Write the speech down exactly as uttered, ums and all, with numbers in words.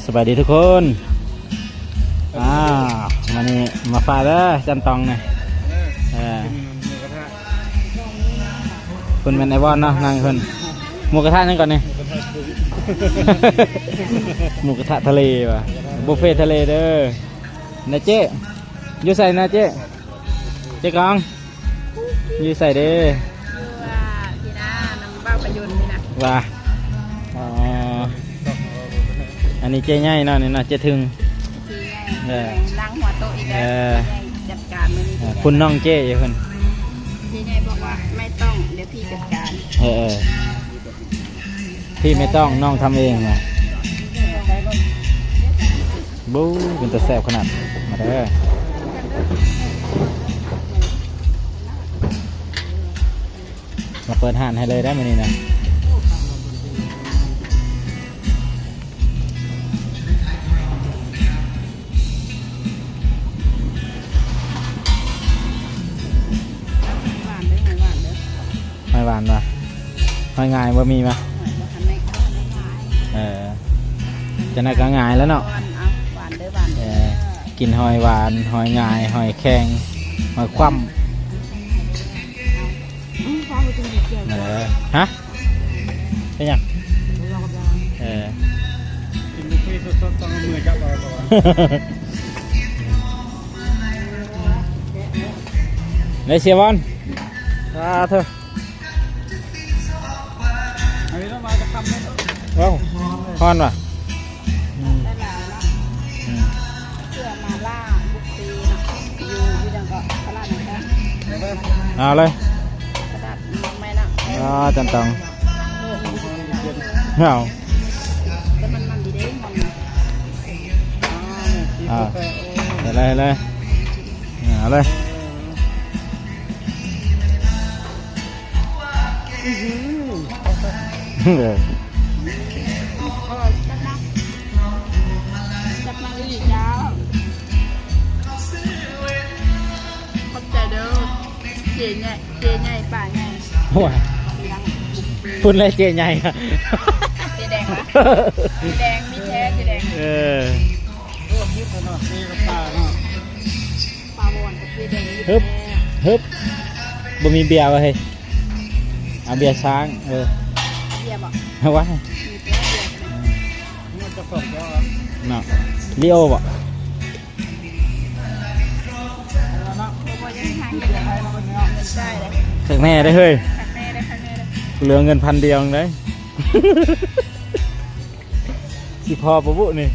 สบายดีทุกคนอ่ามานี่มาฝากเด้อจันตองเนี่ยเออคุณเป็นไอวอนเนาะนั่งคนหมูกระทะนั่นก่อนนี่หมูกระทะทะเลว่ะบุฟเฟ่ทะเลเด้อนะเจ๊อยู่ใส่นะเจ๊เจ๊กองอยู่ใส่เด้อ คือว่าพี่หน้านำเบ้าประยุนนี่นะ ว่าอ๋ออันนี้เจ๊ใหญ่เนาะนี่เนาะเจ๊ถึง พี่ใหญ่ เออ นั่งหัวโต๊ะอีกแล้ว เออ พี่ใหญ่จัดการมันนี่ เออคุณน้องเจ๊อยู่คน พี่ใหญ่บอกว่าไม่ต้องเดี๋ยวพี่จัดการ เออเออพี่ไม่ต้องน้องทำเองนะบู๊เป็นตัวแสบขนาดมาเด้อมาเปิดห้านให้เลยได้ไหมนี่นะ หวานเด้อหวานเด้อ หอยหวานปะหอยงายบ่มีปะ หวานบ่ทันได้เข้าได้หวาน เออจะน่าก็งายแล้วเนาะ ก่อนเอาหวานเด้อหวาน เอ เด้อ อกินหอยหวานหอยงายหอยแครงหอยคว่ำ อืมฟ้าไปกินเดียว เออฮะเป็นหยังเออ กินบุฟเฟ่ต์สดๆต้องเอามือจับเอาก่อน ได้เสียบอลอ่าเถอะ อันนี้ต้องมาจะทำไหม เอ้าฮ้อนว่ะอืม ได้แล้วเนาะ อืม เพื่อมาล่าบุฟเฟ่ต์เนาะอยู่ที่นั่นก็ตลาดนะคะ เอาเลย ตลาดน้องแม่เนาะ อ่าจันตองเอา แต่มันมันดีเด้มัน อ่าเอาเลยเลยเอาเลย เออ อร่อยจัดนะจัดมาอีกเจ้าขอบใจเด้อเจ๊ใหญ่เจ๊ใหญ่ป่าใหญ่ โอ้ย เลี้ยง คุณเลยเจ๊ใหญ่อะ เจ๊แดงวะเจ๊แดงมีแท้เจ๊แดง เออ พวกนี้ขนาดนี้ก็ปลาเนาะ ปลาวอนกับเจ๊แดงมี ฮึบ แท้ ฮึบบ่มีเบียร์วะเฮ้ยเอาเบียร์ช้างเออ เบียร์บอก เอาวะ มีแท้เบียร์ มันจะสดแล้ว เนาะลิโอบ่ โอ้ยยังทานกันเลยใช่เลย ข้างแน่ได้เฮ้ย ครั้งแรกได้ครั้งแรกได้ เหลือเงินพันเดียวเองได้ สิพอปะบุนี่